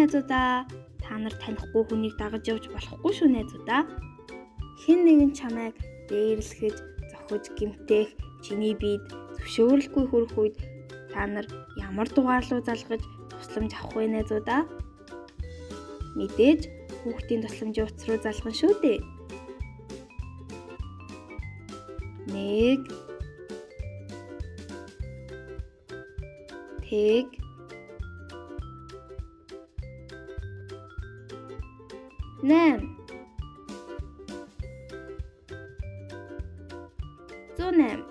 Найзуудаа, та нар танихгүй хүнийг дагаж явж болохгүй шүү найзуудаа. Хэн нэгэн чамайг дээрлэхэж, зохиж, гэмтэх, чиний биед зөвшөөрлгүй хүрэх үед та нар ямар дугаар руу залгаж тусламж авах вэ найзуудаа? Мэдээж хүүхдийн тусламжийн утас руу залгана шүү дээ. 1 тэг 8 108.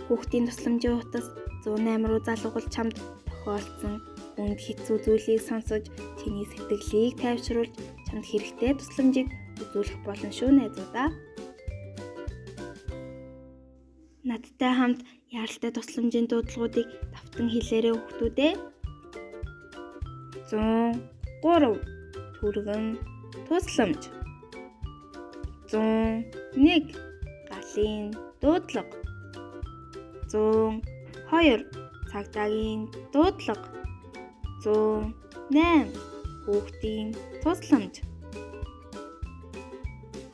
Хүүхдийн тусламжийн утас 108 руу залгавал чамд тохиолдсон хүнд хэцүү зүйлийг сонсож, чиний сэтгэлийг тайвшруулж, чамд хэрэгтэй тусламжийг үзүүлэх болно шүү найзуудаа. Надтай хамт яаралтай тусламжийн дуудлагуудыг давтан хэлээрэй хүүхдүүдээ. 103 түргэн тусламж. 101 галын дуудлага. 102 цагдаагийн дуудлага. 108 хүүхдийн тусламж.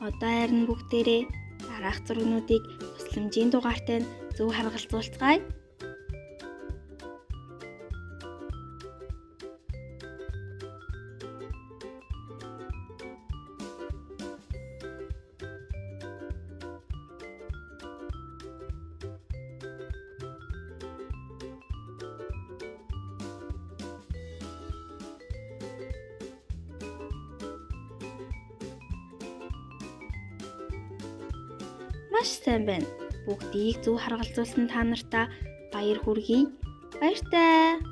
Одоо харин бүгдээрээ дараах зургнуудыг тусламжийн дугаартай нь зөв харгалзуулцгаая. Маш сайн байна. Бүгдийг зөв харгалзуулсан та нартаа баяр хүргэе. Баяртай.